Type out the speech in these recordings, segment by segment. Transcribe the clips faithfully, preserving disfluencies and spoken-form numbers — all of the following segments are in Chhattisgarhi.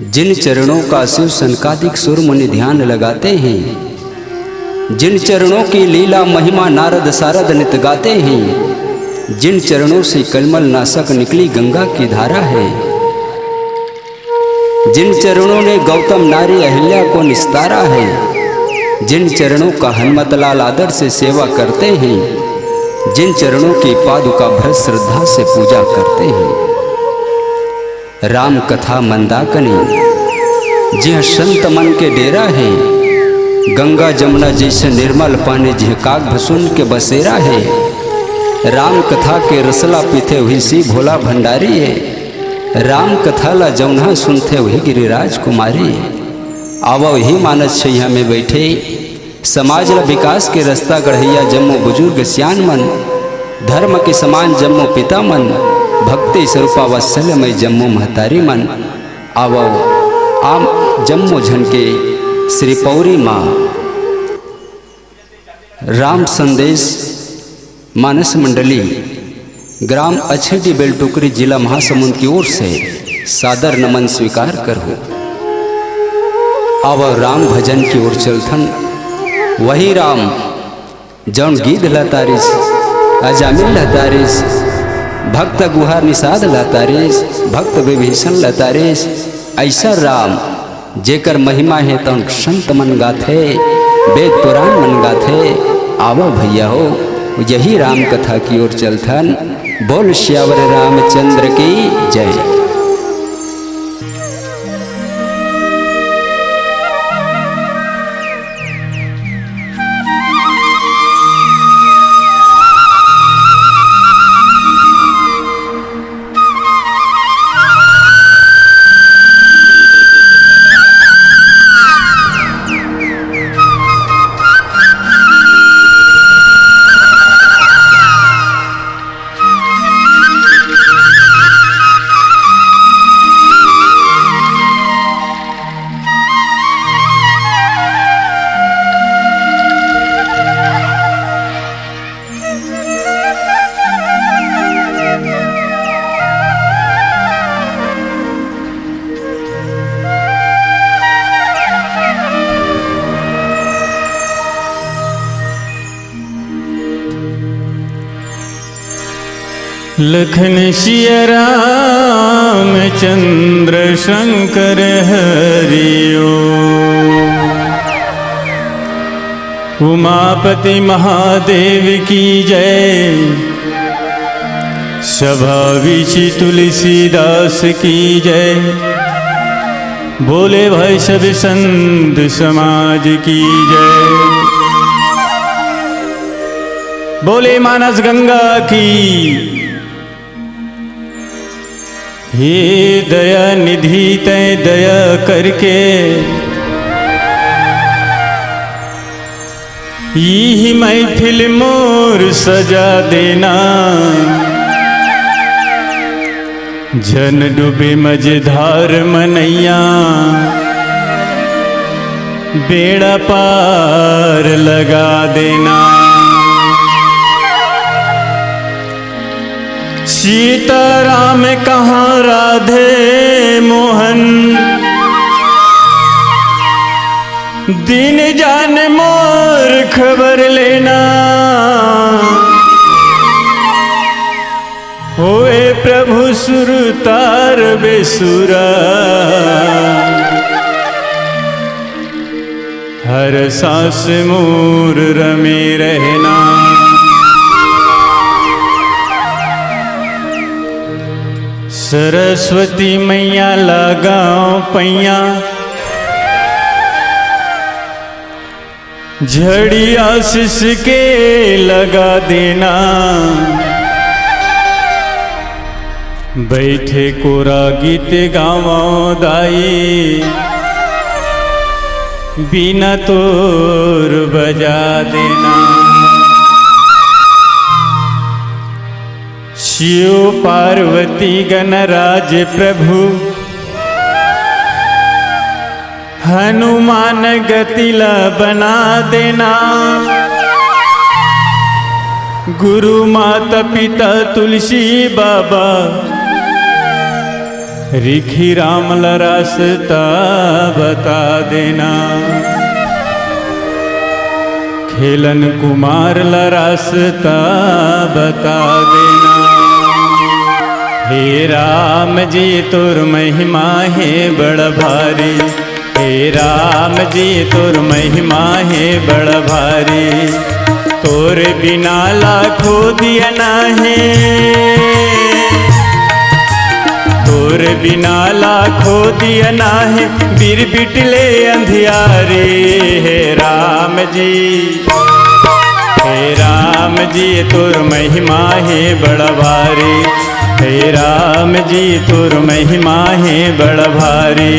जिन चरणों का शिव सनकादिक सुर मुनि ध्यान लगाते हैं, जिन चरणों की लीला महिमा नारद सारद नित गाते हैं, जिन चरणों से कलमल नाशक निकली गंगा की धारा है, जिन चरणों ने गौतम नारी अहिल्या को निस्तारा है, जिन चरणों का हनुमतलाल आदर से सेवा करते हैं, जिन चरणों की पादुका भर श्रद्धा से पूजा करते हैं। राम कथा मंदाकिनी, जिह संत मन के डेरा हे। गंगा जमुना जइसे निर्मल पानी, जिह काग भसुन के बसेरा हे। राम कथा के रसला पीथे, उही सी भोला भंडारी हे। राम कथा ला जउनहा सुनथे, उही गिरिराज कुमारी हे। आवव ही मानस छइहा में बइठे, समाज ल विकास के रस्ता गढ़इया जम्मो बुजुर्ग सियान मन, धर्म के समान जम्मो पिता मन, भक्ति स्वरूपा वात्सल्यमय जम्मो महतारी मन, आवव आप जम्मो झन के श्री पौरी माँ राम संदेश मानस मंडली, ग्राम अछेटी बेलटोकरी, जिला महासमुंद की ओर से सादर नमन स्वीकार करहु। अब राम भजन की ओर चलथन। वही राम, जौन गीध लतारिस, अजामिल लतारिस, भक्त गुहार निषाद लतारिस, भक्त विभीषण लतारिस, ऐसा राम जेकर महिमा हे तौन संत मन गाथे, वेद पुराण मन गाथे। आवो भैया हो, यही राम कथा की ओर चलथन। बोल सियावर रामचंद्र की जय। लखन सिया राम चंद्र शंकर हरिओ। उमापति महादेव की जय। सभा विचि तुलसीदास की जय। बोले भाई सब संत समाज की जय। बोले मानस गंगा की। हे दया निधि तैं दया करके यही महफिल मोर सजा देना। झन डूबे मझधार मनैया, बेड़ा पार लगा देना। सीताराम कहाँ राधे मोहन, दिन जान मोर खबर लेना। होए प्रभु सुर तार बेसुरा, हर सांस मोर रमे रहना। सरस्वती मैया लगाओ पैया, झड़ी आशीष के लगा देना। बैठे कोरा गीत गावो दाई, बीना तोर बजा देना। शिव पार्वती गणराज प्रभु, हनुमान गति ला बना देना। गुरु माता पिता तुलसी बाबा, रिखी राम ला रास्ता बता देना, खेलन कुमार ला रास्ता बता देना। हे राम जी तोर महिमा हे बड़ भारी, हे राम जी तोर महिमा हे बड़ भारी। तोर बिना लाखो दिया ना हे, तोर बिना लाखो दिया ना हे, बिरबिट ले अंधियारी। हे राम जी, हे राम जी तोर महिमा हे बड़ भारी, हे राम जी तोर महिमा हे बड़ भारी।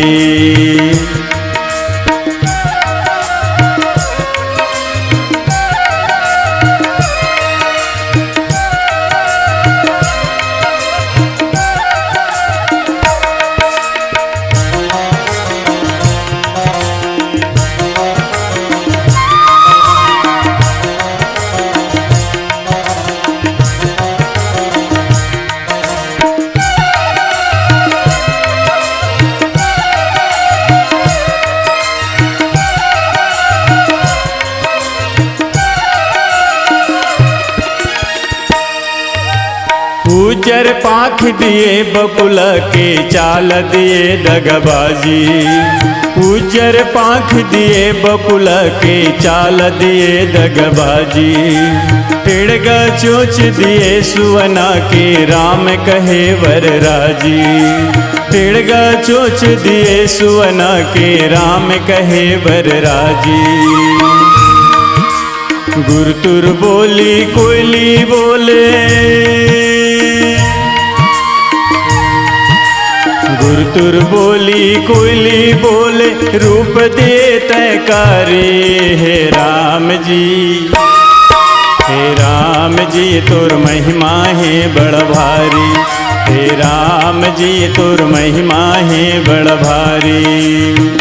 उजर पाख दिए बकुला के चाल दिए दगबाजी, उजर पाख दिए बकुला के चाल दिए दगबाजी। टेड़गा चोच दिए सुवना के राम कहे वर राजी, टेड़गा चोच दिए सुवना के राम कहे वर राजी। गुरतुर बोली कोयली बोले, गुरतुर बोली कोयली बोले, रूप दे तय करे। हे राम जी, हे राम जी तोर महिमा हे बड़ भारी, हे राम जी तोर महिमा हे बड़ भारी।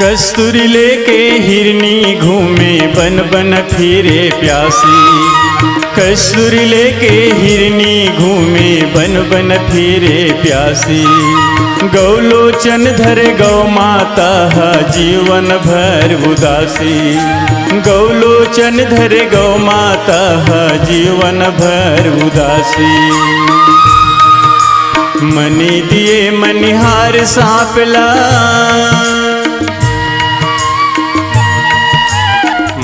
कस्तूरी लेके हिरनी घूमे बन बन फिरे प्यासी, कस्तूरी लेके हिरनी घूमे बन बन फिरे प्यासी। गौ लोचन धरे गौ माता ह जीवन भर उदासी, गौ लोचन धरे गौ माता ह जीवन भर उदासी। मनी दिए मनिहार सांप ला,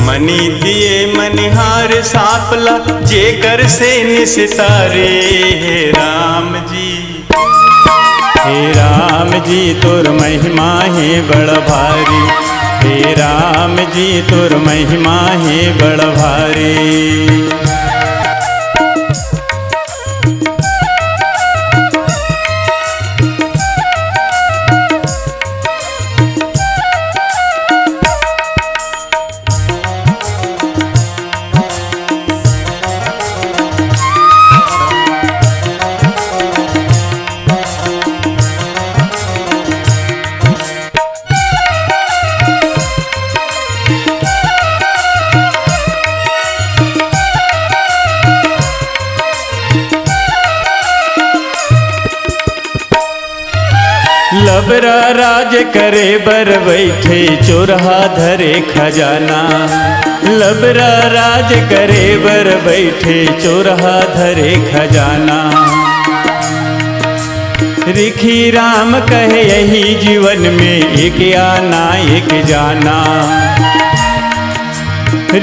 मनी दिए मनिहार सांप ला, जेकर से निस्तारे। हे राम जी, हे राम जी तोर महिमा हे बड़ भारी, हे राम जी तोर महिमा हे बड़ भारी। लबरा राज करे बर बइठे चोरहा धरे खजाना, लबरा राज करे बर बइठे चोरहा धरे खजाना। रिखी राम कहे यही जीवन में एक आना एक जाना।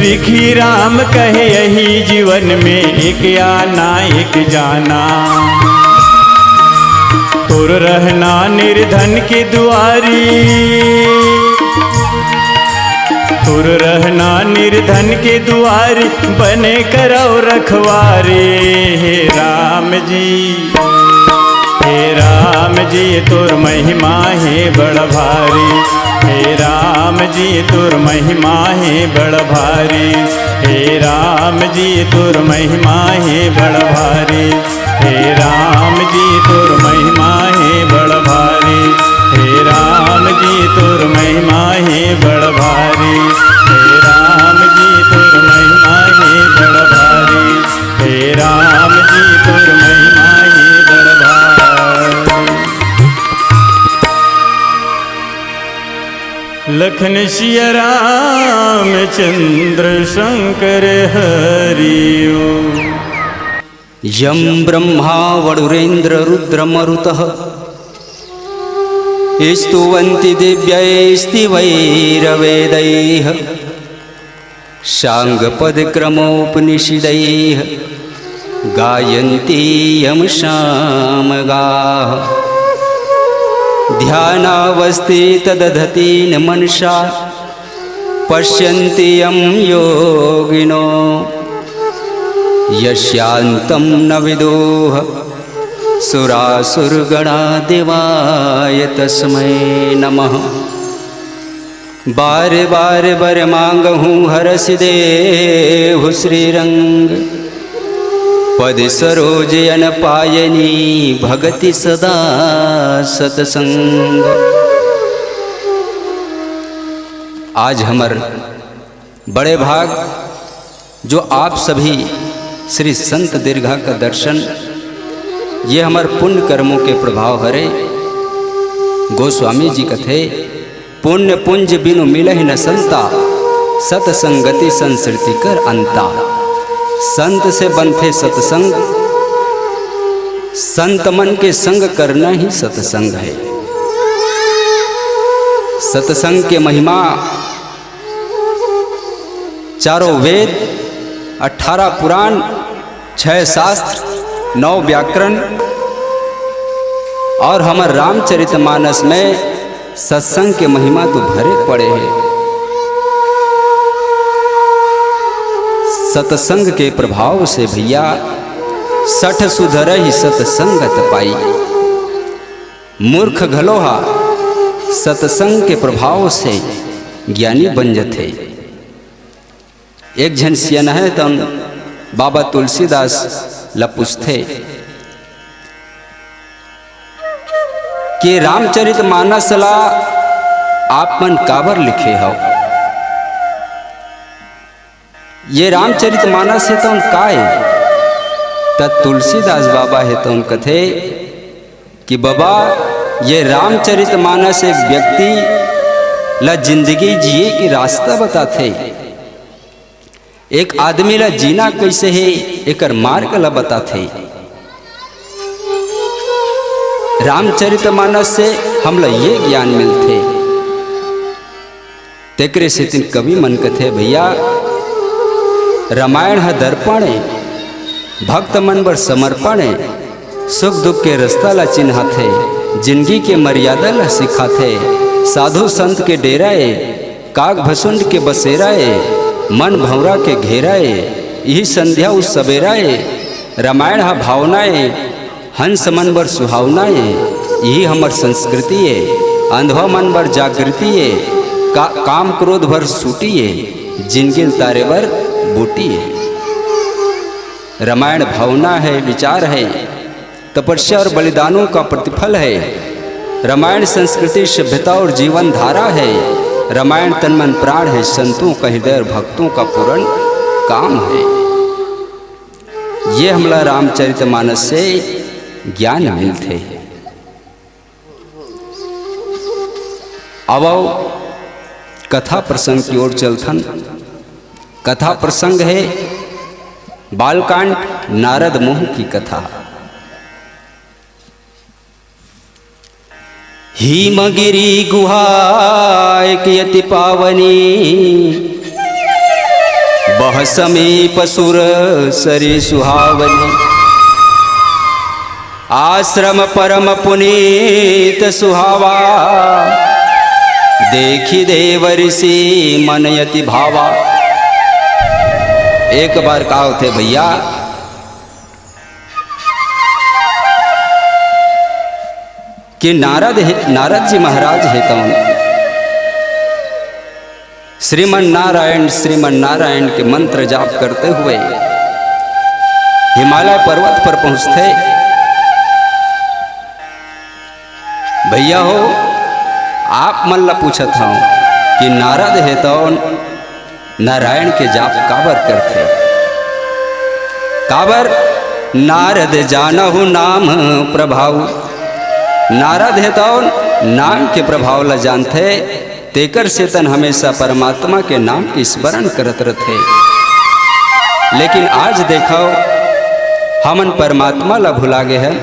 रिखी राम कहे यही जीवन में एक आना एक जाना। तोर रहना निर्धन के दुआरी, तुर रहना निर्धन के दुआरी, बने करव रखवारी। हे राम जी, हे राम जी, तोर महिमा हे बड़ भारी। हे राम जी, तोर महिमा हे बड़ भारी। हे राम जी, तोर महिमा हे बड़ भारी। हे राम जी, तोर महिमा हे बड़ भारी। हे राम जी, तोर महिमा हे बड़ भारी। हे राम जी, तोर महिमा हे बड़ भारी। हे राम जी, तोर महिमा हे बड़ भारी। लखन सिया राम चंद्र शंकर हरि ओम। यं ब्रह्मा वरुणेन्द्र रुद्रमरुतः स्तुवन्ति दिव्यैस्तिवैरवेदैः। साङ्गपदक्रमोपनिषदैः गायन्ति यं सामगाः। ध्यानावस्थितदधतीनमनसा पश्यन्ति यं योगिनो। यस्यान्तं न विदुः सुरासुरगणा देवाय तस्मै नमः। बार बार बर मांगहूँ हरषि देहु श्रीरंग। पद सरोज अन पायनी भगति सदा सतसंग। आज हमर बड़े भाग जो आप सभी श्री संत दीर्घा का दर्शन, ये हमर पुण्य कर्मों के प्रभाव हरे। गोस्वामी जी कथे, पुण्य पुंज बिनु मिलहि न संता, सतसंगति संसृति कर अंता। संत से बनथे सतसंग, संत मन के संग करना ही सतसंग है। सतसंग के महिमा चारों वेद, अठारह पुराण, छह शास्त्र, नौ व्याकरण और हमर रामचरितमानस में सत्संग के महिमा तो भरे पड़े हे। सत्संग के प्रभाव से भैया सठ सुधरहि सत्संगत पाई। मूर्ख घलो हा सत्संग के प्रभाव से ज्ञानी बन जथे। एक झन सियन हे तउन बाबा तुलसीदास ल पूछथे कि रामचरित मानस ला आप मन काबर लिखे हव? ये रामचरित मानस हे तउन का हे? त तुलसीदास बाबा हे तउन कथे कि बाबा, ये रामचरित मानस एक व्यक्ति ला जिंदगी जिए के रास्ता बताथे। एक आदमी ला जीना कइसे हे, एकर मार्ग ला बताथे। रामचरित मानस से हमला ये ज्ञान मिलथे। तेकरे सेतिन कवि मन कथे, भैया, रामायण ह दर्पण ए, भक्त मन बर समर्पण ए, सुख दुख के रस्ता ला चिन्हाथे, जिनगी के मर्यादा ला सिखाथे। साधु संत के डेरा ए, काग भसुंड के बसेरा ए, मन भंवरा के घेरा ए, इही संध्या उ सबेरा ए। रामायण ह भावना ए, हंस मन बर सुहावना ए, इही हमर संस्कृति ए। अंधवा मन बर जागृति ए, का-, काम क्रोध भर सूटी ए, जिनगी ल तारे बर बूटी ए। रामायण भावना है, विचार है, तपस्या और बलिदानों का प्रतिफल है। रामायण संस्कृति, सभ्यता और जीवन धारा है। रामायण तन मन प्राण है, संतों का हृदय और भक्तों का पूर्ण काम है। ये हमला रामचरितमानस से ज्ञान मिलथे। आवव, कथा प्रसंग की ओर चलथन। कथा प्रसंग है बालकांड, नारद मुंह की कथा। हिमगिरि गुहा एक अति पावनी, बह समीप सुर सरी सुहावनी। आश्रम परम पुनीत सुहावा, देखि देव ऋषि मन अति भावा। एक बार का होथे भैया कि नारद हे, नारद जी महाराज हे तौन श्रीमन नारायण, श्रीमन नारायण के मंत्र जाप करते हुए हिमालय पर्वत पर पहुंचथे। भैया हो, आप मन ला पूछत हंव कि नारद हे तौन नारायण के जाप काबर करथे? काबर? नारद जानहु नाम प्रभाव। नारद हे तौन नाम के प्रभाव ला जानथे, तेकर सेतन हमेशा परमात्मा के नाम के स्मरण करत रथे। लेकिन आज देखव, हमन परमात्मा ला भुला गे हन।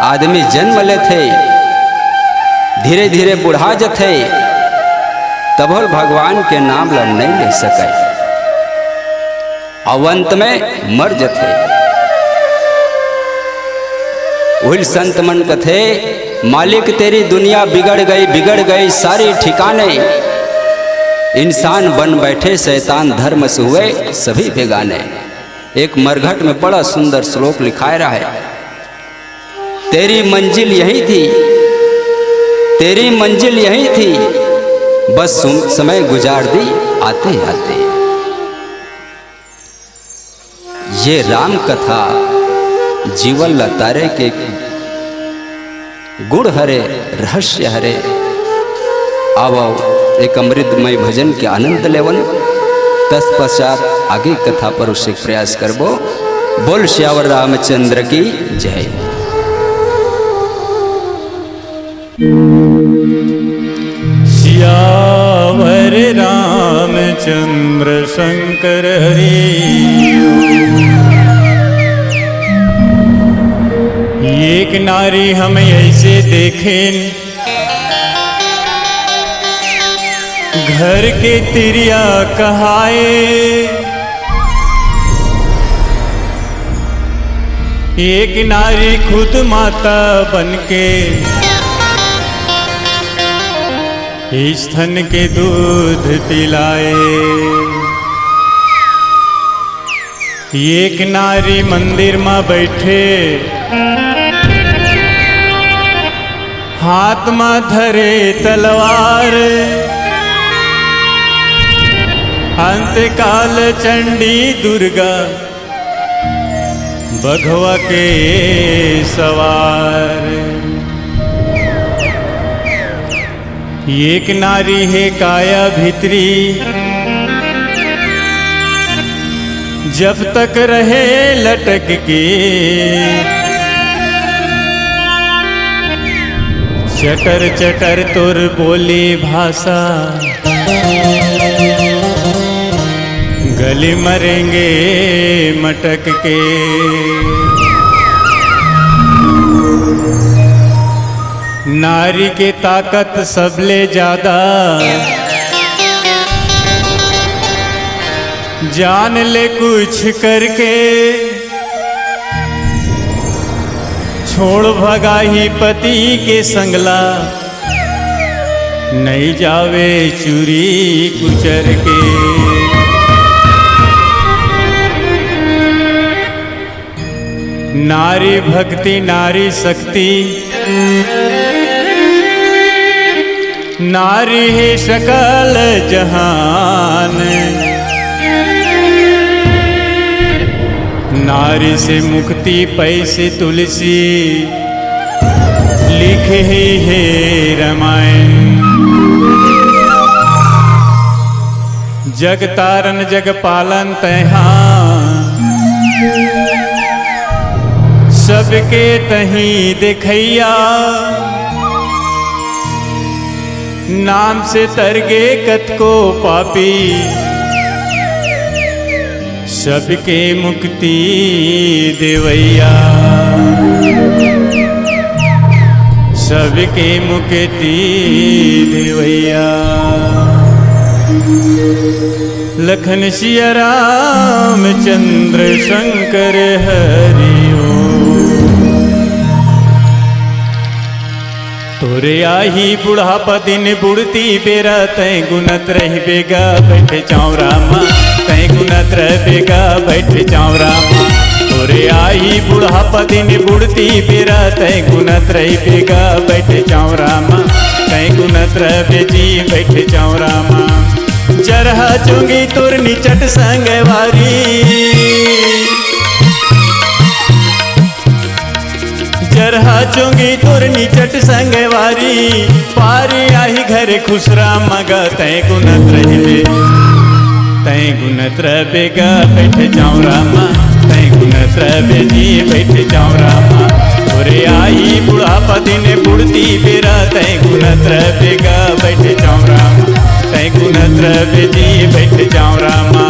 आदमी जन्म लेथे, धीरे-धीरे बुढ़ा जथे, तभो भगवान के नाम ला नइ ले सकय, अउ अंत में मर जथे। उहिल संत मन कथे, "मालिक तेरी दुनिया बिगड़ गई, बिगड़ गई सारे ठिकाने। इंसान बन बैठे शैतान, धर्म से हुए सभी बेगाने।" एक मरघट में बड़ा सुंदर श्लोक लिखाए रहा है, "तेरी मंजिल यही थी, तेरी मंजिल यही थी, बस सुम-, समय गुजार दी आते आते।" ये राम कथा जीवन ला तारे के गुण हरे, रहस्य हरे। आवव, एक अमृतमय भजन के आनंद लेवन। तत्पश्चात आगे कथा परोसे के प्रयास करबो। बोल सियावर रामचंद्र की जय। सियावर रामचंद्र शंकर हरि। एक नारी हम ऐसे देखेन, घर के तिरिया कहाए, एक नारी खुद माता बनके स्तन के दूध पिलाए। एक नारी मंदिर म बैठे, हाथ म धरे तलवार, अंतकाल चंडी दुर्गा बघवा के सवार। एक नारी हे काया भीतरी, जब तक रहे लटक के, चटर चटर तोर बोली भाषा, गली मरेंगे मटक के। नारी के ताकत सबले ज्यादा, जान ले कुछ करके, छोड़ भगाही पति के संगला, नइ जावे चूरी कुचर के। नारी भक्ति, नारी शक्ति, नारी हे सकल जहान। नारी से मुक्ति पैसे तुलसी, लिखे हे रामायण। जग तारन जग पालन तैहा, सबके तही देखैया। नाम से तरगे कतको पापी, सबके मुक्ति देवैया, सबके मुक्ति देवैया। लखन सिया रामचंद्र शंकर हरि ओम। तोरे आही बुढ़ापा दिन बुढ़ती बेरा, तैं गुनत रहिबे गा बइठ चांवरा मा, तैं गुनत रहबे गा बइठ चांवरा मा। तोरे आही बुढ़ापा दिन बुढ़ती बेरा, तैं गुनत रहिबे गा बइठ चांवरा मा, तैं गुनत रहबे जी बइठ चांवरा मा। जरहा चोंगी तोर निचट संगवारी, जरहा चोंगी तोर निचट संगवारी, पारी आही घरे खुसरा मा गा, तैं गुनत रहिबे, तैं गुनत रहबे गा बइठ चांवरा मा, तैं गुनत रहबे जी बइठ चांवरा मा। तोरे आही बुढ़ापा दिन बुढ़ती बेरा, तैं गुनत रहबे गा बइठ चांवरा मा, तैं गुनत रहबे जी बइठ चांवरा मा।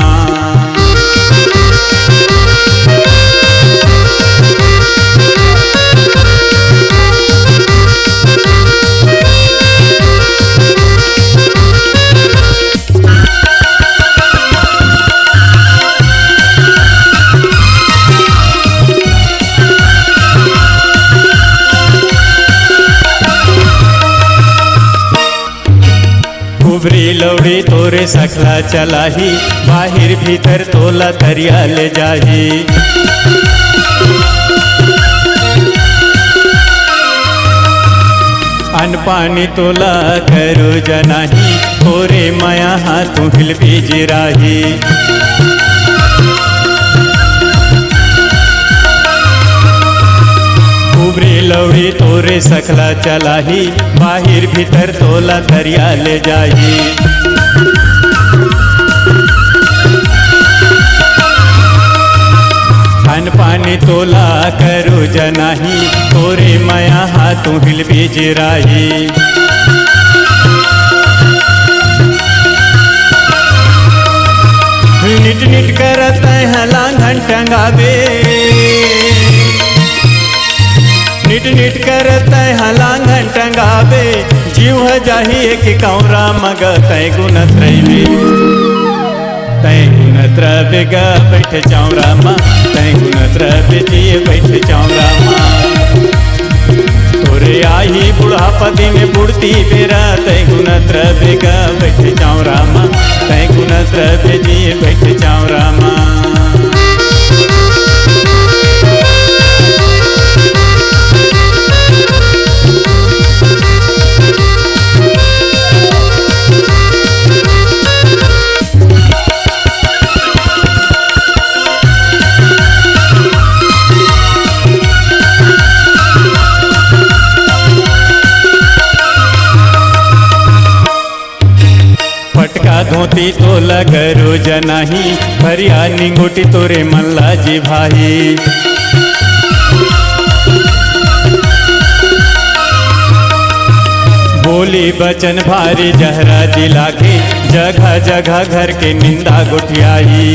कुबरी लौड़ी तोरे सकला चलाही, बाहिर भीतर तोला तरिया ले जाही। अन्न पानी तोला करो जनाही, तोरे मया हा तुहिल बीज राही। कुबरी लौड़ी तोरे सकला चलाही, बाहिर भीतर तोला तरिया ले जाही। अन्न पानी तोला करो जनाही, तोरे मया हा तुहिल बीज राही। निट निट करत तैं हा लांघन टंगाबे, निट निट करत तैं हा लांघन टंगाबे, जीव ह जाही एक कौरा मा गा, तैं गुनत रहिबे, तैं गुनत रहबे गा बइठ चांवरा मा, तैं गुनत रहबे जी बइठ चांवरा मा। तोरे आही बुढ़ापा दिन बुढ़ती बेरा, तैं गुनत रहबे गा बइठ चांवरा मा, तैं गुनत रहबे जी बइठ चांवरा मा। पटका धोती तोला करो जनाही, भरिया निंगोटी तोरे मन ला जिभाही। बोली बचन भारी जहरा जी लागे, जगह जगह घर के निंदा गोठियाही।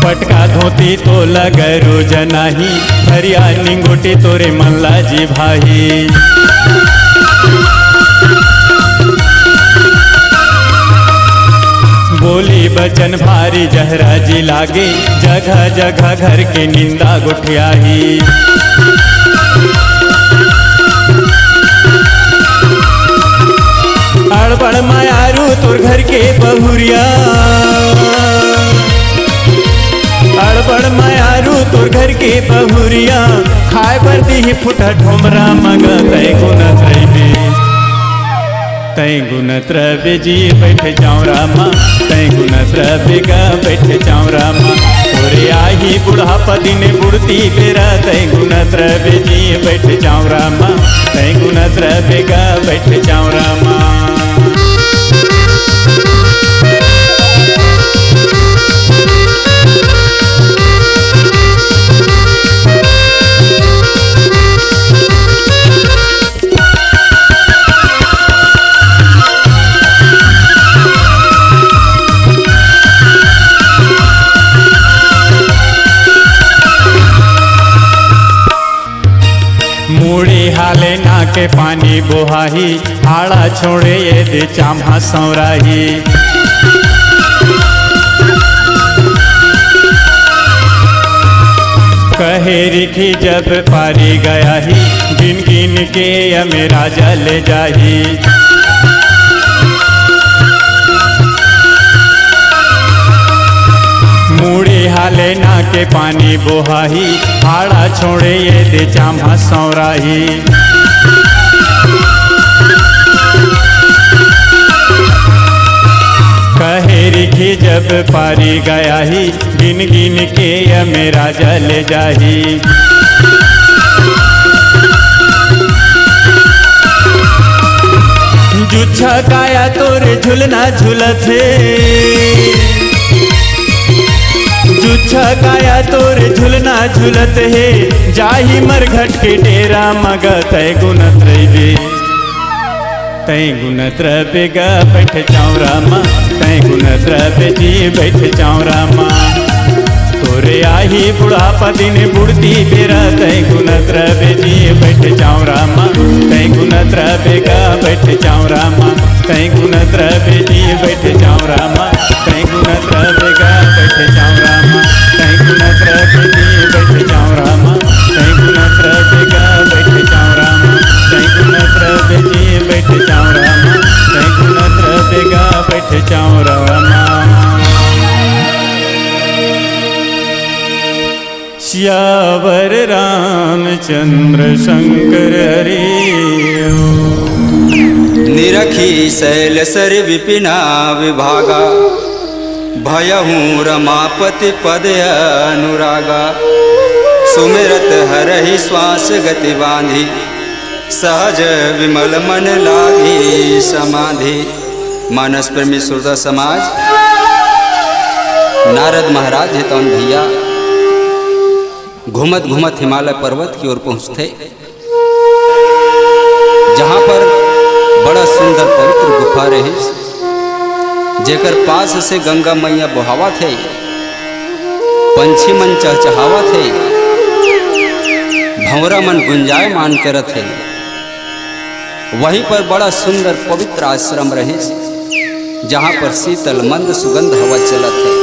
पटका धोती तोला करो जनाही, भरिया निंगोटी तोरे मन ला जिभाही। बोली बचन भारी जहरा जी लागे, जगह जगह घर के निंदा गोठियाही। अड़बड़ मयारू तोर घर के बहुरिया, अड़बड़ मयारू तोर घर के बहुरिया, खाए बर दिही फुटहा ढोमरा मा गा, तैं गुनत रहिबे, तैं गुनत रहबे जी बइठ चांवरा मा, तैं गुनत रहबे गा बइठ चांवरा मा। तोरे आही बुढ़ापा दिन बुढ़ती बेरा, तैं गुनत रहबे जी बइठ चांवरा मा, तैं गुनत रहबे गा बइठ चांवरा मा। मुड़ी हाले ना के पानी बोहाही, हाड़ा छोड़े ये दे चाम्हा सौराही। हेरिखी जब पारी गया ही, गिन गिन के यम राजा ले जाही। मुड़ी हाले ना के पानी बोहाही, हाड़ा छोड़े ये दे चाम्हा सौराही। कहेरी की जब पारी गया ही, गिन गिन के यम राजा ले जाही। जुच्छा काया तोर झुलना झुलत हे, जुच्छा काया तोर झुलना झुलत हे, जाही मरघट के डेरा मगा तै गुनत रहिबे। तै गुनत रहिबे गा बैठ चौरा मा, तै गुनत रहिबे जी बैठ चौरा मा। तोरे आही बुढ़ापा दिन बुढ़ती बेरा, तै गुनत रहिबे जी बैठ चौरा मा, तै गुनत रहिबे गा बैठ चौरा मा, तै गुनत रहिबे जी बैठ चौरा मा, तै गुनत रहिबे गा बैठ चौरा मा, तै गुनत रहिबे जी बैठ चौरा मा, तै गुनत रहिबे गा बैठ चौरा मा, तै गुनत रहिबे जी बैठ चौरा मा, तै गुनत रहिबे गा बैठ चौरा मा। सियावर रामचंद्र शंकर हरि। निरखी शैल सर विपिना विभागा, भयहूँ रमापति पद अनुरागा। सुमिरत हरहि श्वास गति बाँधी, सहज विमल मन लागी समाधि। मानस प्रेमी श्रोता समाज, नारद महाराज हेतौन भैया घूमत घूमत हिमालय पर्वत की ओर पहुँचथे, जहाँ पर बड़ा सुंदर पवित्र गुफा रहिस, जेकर पास से गंगा मैया बोहावत हे, पंछी मन चहचहावत हे, भंवरा मन गुंजायमान करत हे। वहीं पर बड़ा सुंदर पवित्र आश्रम रहिस, जहाँ पर शीतल मंद सुगंध हवा चलत हे।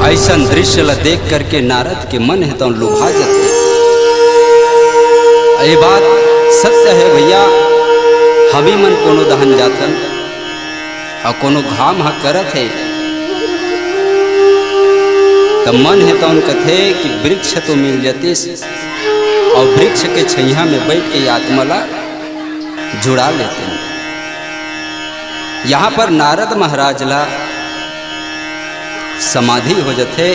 ऐसन दृश्य ला देख करके नारद के मन हे तौन लुभा जथे। ये बात सत्य हे भैया, हमी मन कोनो दहन जाथन, अउ कोनो घाम ह करत हे, त मन हे तौन कथे कि वृक्ष तो मिल जतिस, अउ वृक्ष के छैया में बैठ के आत्मा ला जुड़ा लेते। यहाँ पर नारद महाराज ला समाधि हो जथे,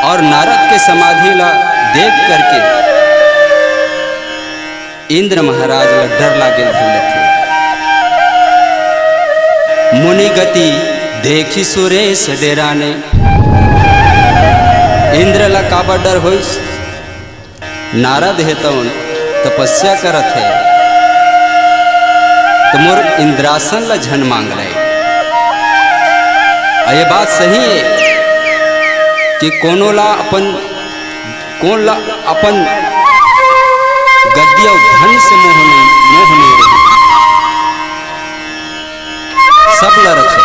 और नारद के समाधि ला देख करके इंद्र महाराज ला डर लागे धर लेथे। मुनि गति देखी सुरेश डेराने। इंद्र ला काबर डर होइस? नारद हे तौन तपस्या करत हे, त मोर इंद्रासन ला झन मांग ले। अउ ये बात सही हे कि कोनो ला अपन, कोन ला अपन गद्दी अउ धन से मोह नहीं, मोह नहीं रही। सब ला रखे।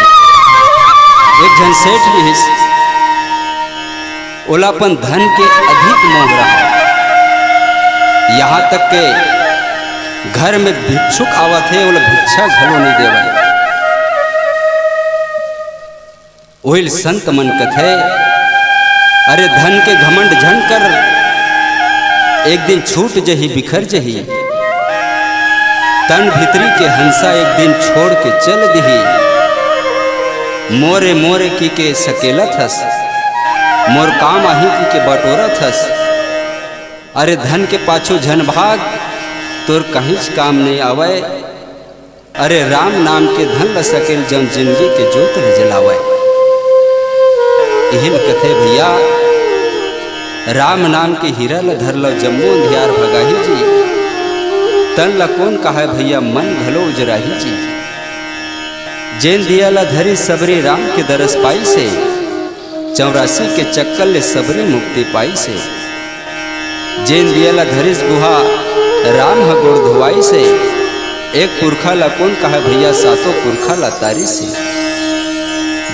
एक झन सेठ रिहिस, ओला अपन धन के अधिक मोह रहा। यहाँ तक के घर में भिक्षुक आवत हे, ओला भिक्षा घलो नहीं देवय। ओहिल संत मन कथे, अरे धन के घमंड झन कर, एक दिन छूट जही, बिखर जही। तन भीतरी के हंसा एक दिन छोड़ के चल दिही। मोरे मोरे की के सकेलत हस, मोर काम आही की के बटोरत हस। अरे धन के पाछू झन भाग, तोर कहींच काम नहीं आवय। अरे राम नाम के धन ल सकेल, जौन जिंदगी के जोत ल जलावय। इहिल कथे भैया, राम नाम के हीरा ल धर लो, जम्मो अंधियार भगाही जी। तन ल कोन कहाय भैया, मन घलो उजराही जी। जेन दिया ल धरी सबरी राम के दरस पाइसे, चौरासी के चक्कर ले सबरी मुक्ति पाइसे। जेन दिया ला धरिस गुहा राम ह गोड़ धोवाइसे। एक पुरखा ला कोन कहाय भैया, सातों पुरखा ला तारिसे।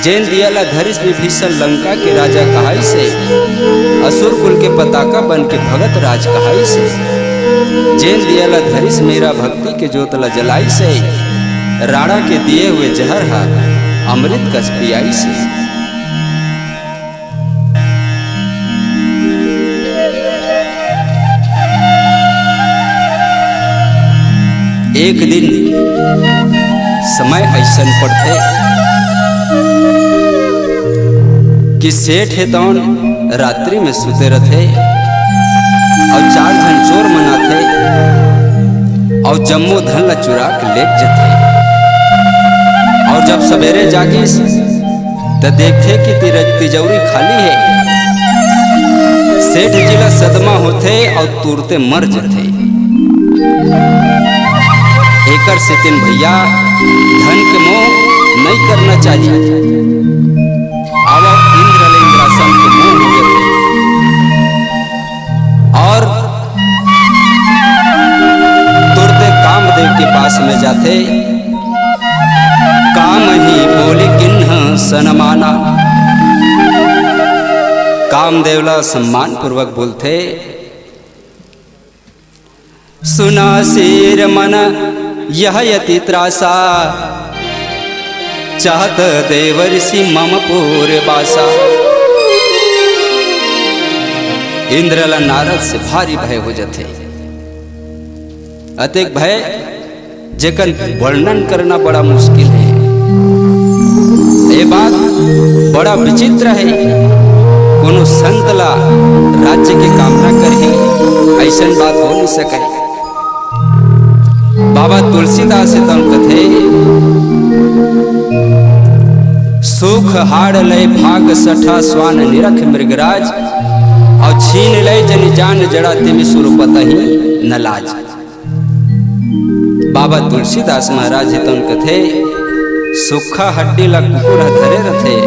जेन दिया ला धरिस विभीषण लंका के राजा कहाइस हे, असुर कुल के पताका बन के भगत राज कहाइस हे। जेन दिया ला धरिस मीरा भक्ति के जोत ला जलाइस हे, राणा के दिए हुए जहर हा अमृत कस पियाइस हे। एक दिन समय अइसन पड़थे कि सेठ हे तौन रात्रि में सुते रथे अउ चार झन चोर मन आथे अउ जम्मो धन ला चुरा के लेग जथे। अउ जब सबेरे जागिस त देखथे कि तिरज-, तिजौरी खाली हे। सेठ जी ला सदमा होथे अउ तुरते मर जथे। एकर सेतिन भैया धन के मोह नइ करना चाही। अउ इंद्र ले इंद्रासन के मोह हो गे। अउ तुरते कामदेव के पास में जाथे। काम ही बोली किन्ह सनमाना। कामदेव ला सम्मान पूर्वक बोलथे, सुना सिर मन यह यति त्रासा, चाहत देव ऋषि मम पुर बासा। इंद्र ला नारद से भारी भय हो जथे। अतेक भय जेकर वर्णन करना बड़ा मुश्किल हे। ये बात बड़ा विचित्र हे। कोनो संत ला राज्य के कामना करही, अइसन बात हो नइ सके। बाबा तुलसीदास हे तौन कथे, सुख हाड़ लय भाग सठा स्वान निरख मृगराज, अउ छीन लय जनि जान जड़ा तिमि सुरपतहि न लाज। बाबा तुलसीदास महाराज हे तौन कथे, सुक्खा हड्डी ला कुकुर ह धरे रथे,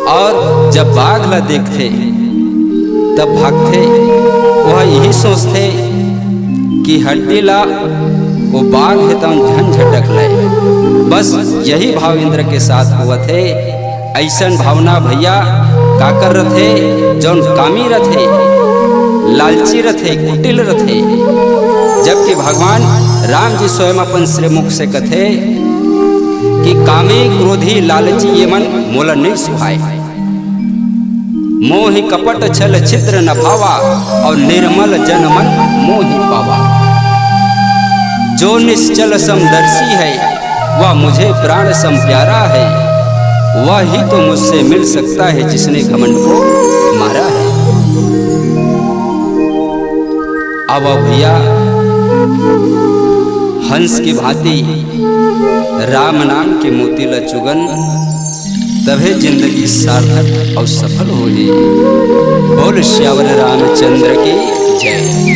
अउ जब बाघ ला देखथे, तब भागथे। वह यही सोचथे कि हड्डी ला वो बाघ हे तौन झन झटक लय। बस यही भाव इंद्र के साथ होवत हे। अइसन भावना भैया काकर रथे, जौन कामी रथे, लालची रथे, कुटिल रथे। जबकि भगवान राम जी स्वयं अपन श्रीमुख से कथे कि कामी, क्रोधी, लालची ये मन मोला नइ सुहाय। मोहि कपट छल छिद्र न भावा, अउ निर्मल जन मन मोहि पावा। जो निश्चल समदर्शी है, वह मुझे प्राण सम प्यारा है, वह ही तो मुझसे मिल सकता है जिसने घमंड को मारा है। आवा भैया, हंस की भांति राम नाम के मोती ला चुगन, तभे जिंदगी सार्थक अउ सफल होही। बोल सियावर रामचंद्र की जय।